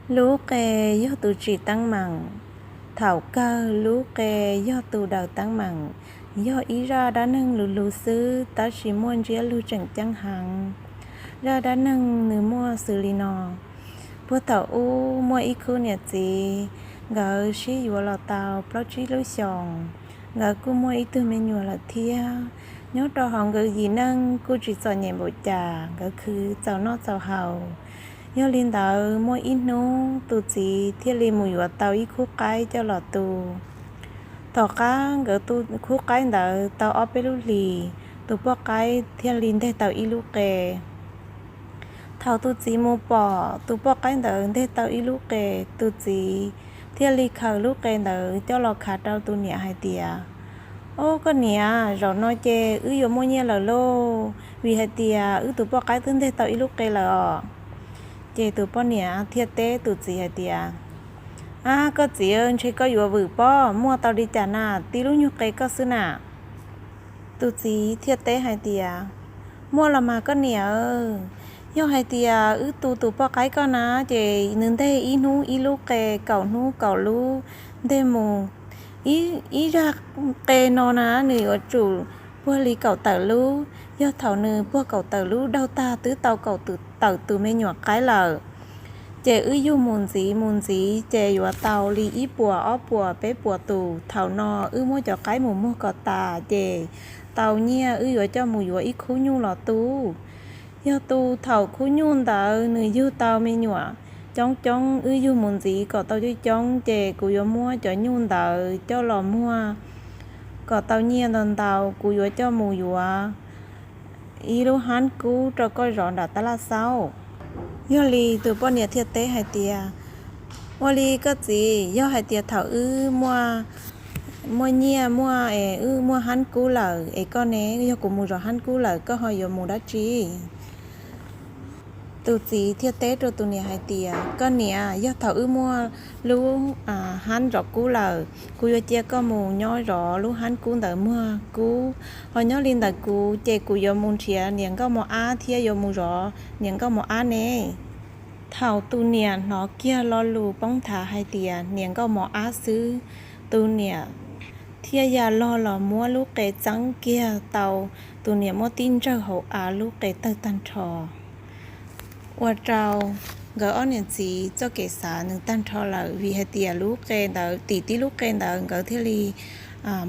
Lub qe yog tus tsim teeb meem. Thaum kawg lub qe yog tus daws teeb meem, yog ib zaj dab neeg luv luv xwb tab sis muaj ntsiab lug tseem ceeb heev. Zaj dab neeg nws muaj xws li no: Puag thaum ub muaj ib khub niam txiv, nkawd sib yuav los tau plaub tsib lub xyoos, nkawd kuj muaj ib tug me nyuam lawm thiab. Nyob rau hauv nkawd yim neej kuj tsis txom nyem npaum cas, nkawd khwv txaus noj txaus haus. Yog li ntawd muaj ib hnub tus txiv thiaj li mus yuav tau ib khub qaib coj los tu. Tom qab nkawd tu khub qaib ntawd tau ob peb lub hlis, tus poj qaib thiaj li nteg tau ib lub qe. Thaum tus txiv mus pom tus poj qaib ntawd nteg tau ib lub qe, tus txiv thiaj li khaws lub qe ntawd coj los khav rau tus niam hais tias, Ob, koj niam, zaum no ces wb yuav muaj nyiaj lawm lauj, vim hais tias wb tus poj qaib twb nteg tau ib lub qe lawm os. Ces tus poj niam thiaj teb tus txiv hais tias, Ab, koj txiv, ntshe koj yuav vwm pob, muaj tau li cas na, tib lub nyuag qe koj xwb na. Tus txiv thiaj teb hais tias, Muaj los mas koj niam, yog hais tias wb tu tus poj qaib koj na, ces nws nteg ib hnub ib lub qe, kaum hnub kaum lub, nteg mus ib zaj qe no na nws yuav tsum puag li kaum tawm lub. Yog thaum nws puag kaum tawm lub daug tag twb tau kaum tawm tus me nyuam qaib lawm, ces wb yug mus ntxiv mus ntxiv ces yuav tau li ib puas ob puas peb puas tus. Thaum no wb muab cov qaib mus muag kom tas ces tau nyiaj wb yuav coj mus yuav ib khub nyuj los tu. Yog tu thaum khub nyuj ntawd nws yug tau me nyuam coob coob, wb yug mus ntxiv kom tau coob coob ces kuv yuav muab cov nyuj ntawd coj los muag kom tau nyiaj ntau ntau, kuv yuav coj mus yuav ib lub hab kub rau koj zov nram tab laj xauj. Yog li tus poj niam thiaj teb hais tias, Ua li koj txiv, yog hais tias thaum wb muaj nyiaj muaj es wb muaj hab kub lawm es koj ne, yog kuv mus zov hab kub lawm koj ho yuav mus dab tsi? Tus txiv thiaj teb rau tus niam hais tias, Koj niam, yog thaum wb muaj lub hab zov kub lawm, kuv yuav cia koj mus nyob zov lub hab kub ntawd muag kub, ho nyob li ntawd kuv ces kuv yuav mus nrhiav niam nkauj mos ab thiab yuav mus zov niam nkauj mos ab ne. Thaum tus niam hnov kiag lo lus poob nthav hais tias niam nkauj mos ab xwb, tus niam thiaj ya log los muab lub qe txeeb kiag tau tus niam muab tib ntsawg hauv av, lub qe tawg tag nrho. Ua rau nkawd ob niam txiv txoj kev xav nws tag nrho lawm, vim hais tias lub qe ntawd, tim tib lub qe ntawd nkawd thiaj li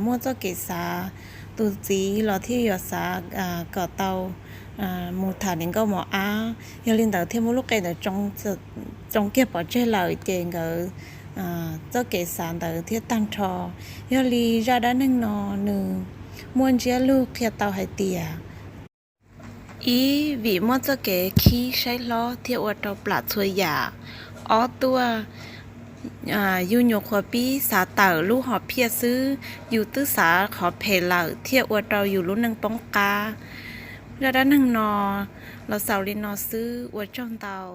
muaj txoj kev xav. Tus txiv los thiaj yuav xav kom tau mus tham niam nkauj mos ab, yog li ntawd thiaj muab lub qe ntawd tsoo kiag pov tseg lawm ces nkawd txoj kev xav ntawd thiaj tag nrho. Yog li zaj dab neeg no nws muaj ntsiab lug qhia tau hais tias, ib, vim muaj txoj kev khib saib hlob thiaj ua rau plam txhua yam. Ob, tuaj yus nyuam qhuav pib xav tawm lub hom phiaj xwb, yus twb xav qhov phem lawm thiaj ua rau yus lub neej poob qab. Zaj dab neeg no los xaus li no xwb, ua tsaug ntau.